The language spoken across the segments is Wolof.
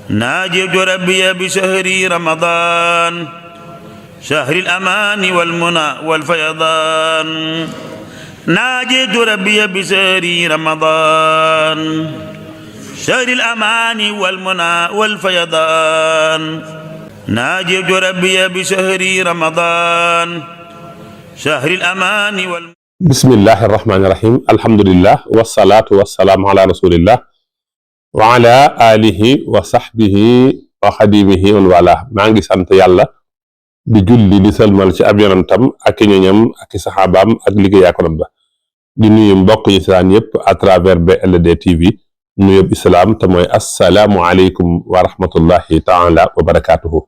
ناجيت ربي بشهر رمضان شهر الأمان والمنى والفيضان ناجيت ربي بشهر رمضان شهر الأمان والمنى والفيضان ناجيت ربي بشهر رمضان شهر الأمان بسم الله الرحمن الرحيم الحمد لله والصلاة والسلام على رسول الله وعلى آله وصحبه وخديمه ومن والاه maa ngi sant yàlla di julli di sëlmal ci ab yonentam ak i ñoñam ak i saxaabaam ak liggéeyaakonam ba di nuyu mbokk yi saan yëpp à travers BLD TV nuyób islaam te mooy assalaamu aleykum wa rahmatullahi taala wa barakatuhu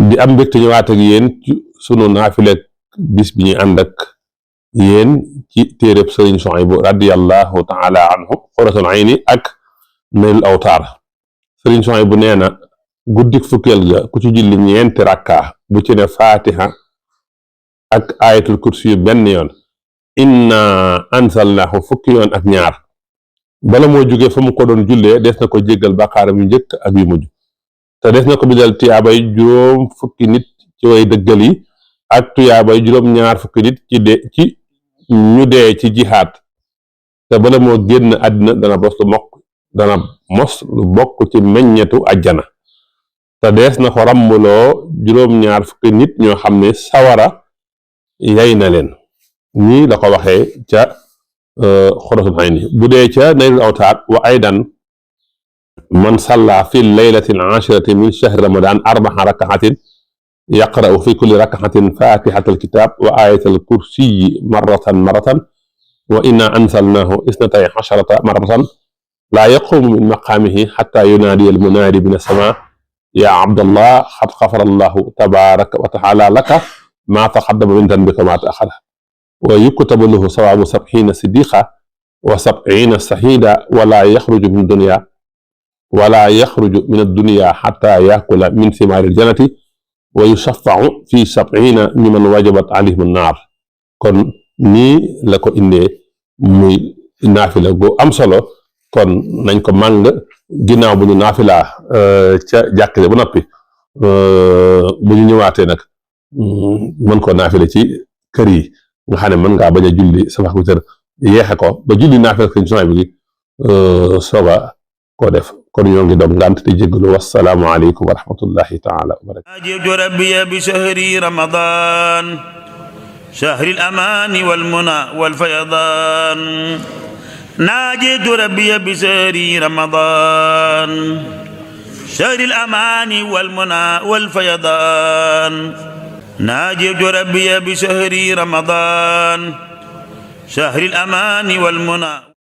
di am mbégte ñëwaat ak yéen ci sunu naafile bis bi ñu ànd ak yéen ci téereb Sëriñ Suhaybu radiyallahu taala anhu Xuratul Ayni ak Naylul Awtaar Sëriñ Suhaybu nee na guddik fukkeel ga ku ci julli ñeenti rakka bu ci ne fatiha ak ayatul kursi yu benn yoon inna anzalnahu fukki yoon ak ñaar bala moo jógee fa mu ko doon jullee des na ko jéggal bàkkaaram yu njëkk ak yu mujj te des na ko bindal tuyaabay juróom fukki nit ci way dëggal yi ak tuyaabay juróom ñaar fukki nit ci ñu dee ci jihaad te bala moo génn àddina dana mos lu bokk ci meññetu àjjana te dees na ko ràmmuloo juróom ñaar fukki nit ñoo xam ne sawara yay na leen ñii la ko waxee ca Xuratul Ayni bu dee ca Naylul Awtaar wa aydan man salla fi laylatil ashirati min shahri ramadan arba'a rak'atin yaqra'u fi kulli rak'atin fatihatal kitab wa ayatal kursiyyi marratan wa inna anzalnahu isnatay asharata marratan la yaqumu min maqamihi hatta yunadi al munadi min as-sama ya abdallah qad ghafara allahu tabaraka wa ta'ala laka ma taqaddama min dhanbika ma ta'akhkhara wa yuktabu lahu sawabu 70 siddiqa wa 70 shahida wala yakhruju min ad-dunya hatta yakula min thimari al-jannati wa yushaffa'u fi 70 mimman wajabat alayhim an-nar kon nii la ko indee muy naafila gu am solo kon nañ ko màng ginnaaw bu ñu naafilaa ca jàkkale ba noppi bu ñu ñëwaatee nag mën ko naafila ci kër yi nga xam ne mën ngaa bañ a julli sa waxtu witr yeexe ko ba julli naafila Sëriñ Suhaybu bi sooga koo def kon ñoo ngi doom ngant di jéggalu wassalaamu aleykum wa rahmatullahi taala wa barakatuh ناجيت ربي بشهر رمضان شهر الأمان والمنى والفيضان ناجيت ربي بشهر رمضان شهر الأمان والمنى والفيضان ناجيت ربي بشهر رمضان شهر الأمان والمنى